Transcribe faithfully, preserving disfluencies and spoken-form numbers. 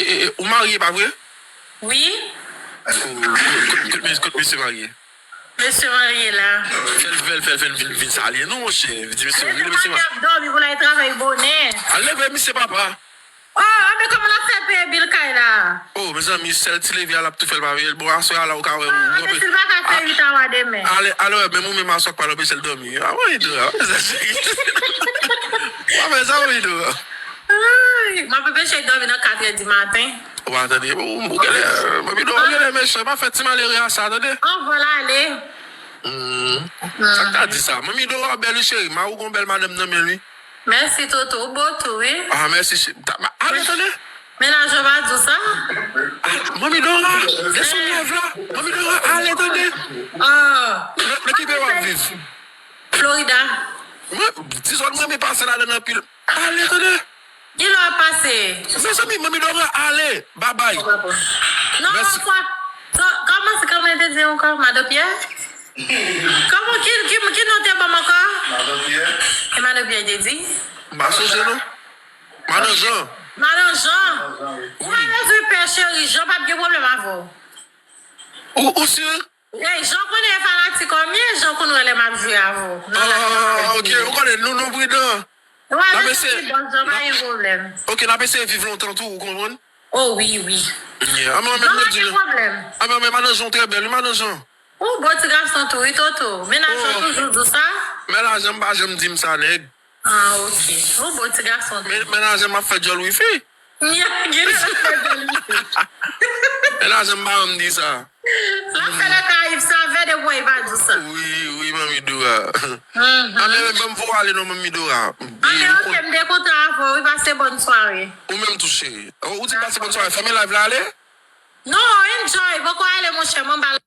E, e, ou marye, pa vre? Wi. Kot, kot, kot, kot mesye marye? Mesye marye la. Fè l, fè l, fè l, fè l vin, vin salye nou, monchè. Di mesye, rele mesye. Mesye pa t ap dòmi pou l al travay bonè. Al leve misye, papa. Oh, anben kòman l ap fè peye bil kay la? Oh, mezanmi, sèl ti leve a l ap tou fè l pa veye l. Bon, aswè a la, ou ka wè, ou... Ah, anben si l pa ka fè uit awa demen. Ale, ale, wè, menm ou menm aswè k pral anpeche l dòmi. Ah, wi, Dora, wè sa cheri. Wè, men sa, wi, Dora. Ay, m ap anpeche l dòmi nan kat è di maten. Ou pa tande, ou, ou genlè, manmi Dora, ou genlè mechan, pa fè ti malere a sa, tande. Anvan l ale. Hmm. Sa k ta di sa? Manmi Dora bèl, wi, cheri. Mari w gon bèl madanm nan men l, wi. Mèsi, Toto. Ou bo tou, wi. Ah, mèsi, cheri. Ale, tande. Mennaj ou pa di w sa? Ah, manmi Dora, desann live la. Manmi Dora, ale, tande. Ah. Nan, nan ki peyi w ap viv? Florida. Mwen, ti zòn mwen renmen pase ladan l anpil. Ale, tande. Kilè w ap pase? Mezanmi, manmi Dora, ale. Babay. Non, mèsi. Kwa? Kòman, kòman te di ankò? Madan Pyè? Kòman, ki, ki, ki non te ban m ankò? Madan Pyè. E Madan Pyè te di? M pa sonje, non. Madan Jan. Madan Jan. Ou pa bezwen pè, cheri. Jan p ap gen pwoblèm avè w. Ou, ou si? Ey, Jan konnen e fanatik an m ye, Jan konn wè lè m ap jwe avè w. Ah, ok, ou konnen nou, nou pridan. N ap eseye, bon, Jan pa gen pwoblèm. Ok, n ap eseye viv lontan tou, ou konprann? Oh, wi, wi. Yeah, ah, men, men, Jan pa gen pwoblèm. Ah, men, men, madan Jan trè bèl, wi, madan Jan. Ou bon ti gason tou, wi, Toto. Mennaj ou toujou di w sa? Men lajan m pa janm di m sa, nèg. Ah, ok. Ou bon ti gason tou. Men, men lajan m ap fè djòl wifi. Nya, gen lè l ap fè djòl wifi. Men lajan m pa janm di sa. L ap fè Lakayip sa, fè de bwa, li pa di w sa. Wi, wi, manmi Dora. Mhm. Ah, men, men, ban m voye ale non, manmi Dora. Ah, men ok, m te kontan avè w, wi, pase bòn sware. Ou menm tou, cheri. Oh, ou di m pase bòn sware, fèmen live la, ale? Non, enjoy, poko ale, monchè, m anba.